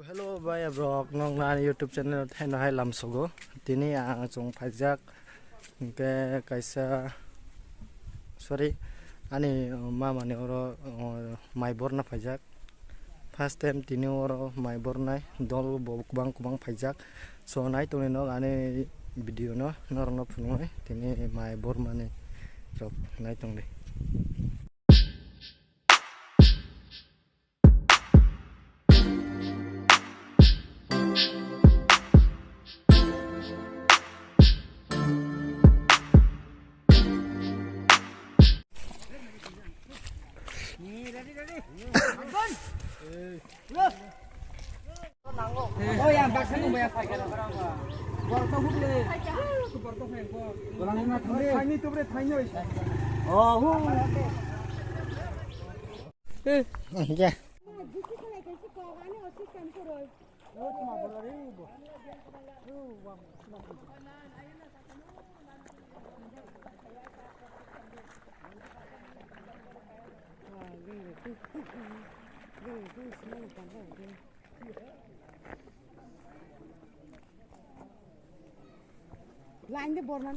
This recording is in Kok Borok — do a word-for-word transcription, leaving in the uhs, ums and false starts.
Hello bhai rok, nokna ani YouTube channel thaino hai lamsogo. Tini ang chwng phaijak, hwnkhe kaisa, sorry, ani mamani oro, o, mai borna phaijak. First time tini oro mai bornai, dol bo kwbang kwbang phaijak. So nai tongni nok ani video no norokno phunuknai, tini mai bormani rok nai tongdi. Line de borman.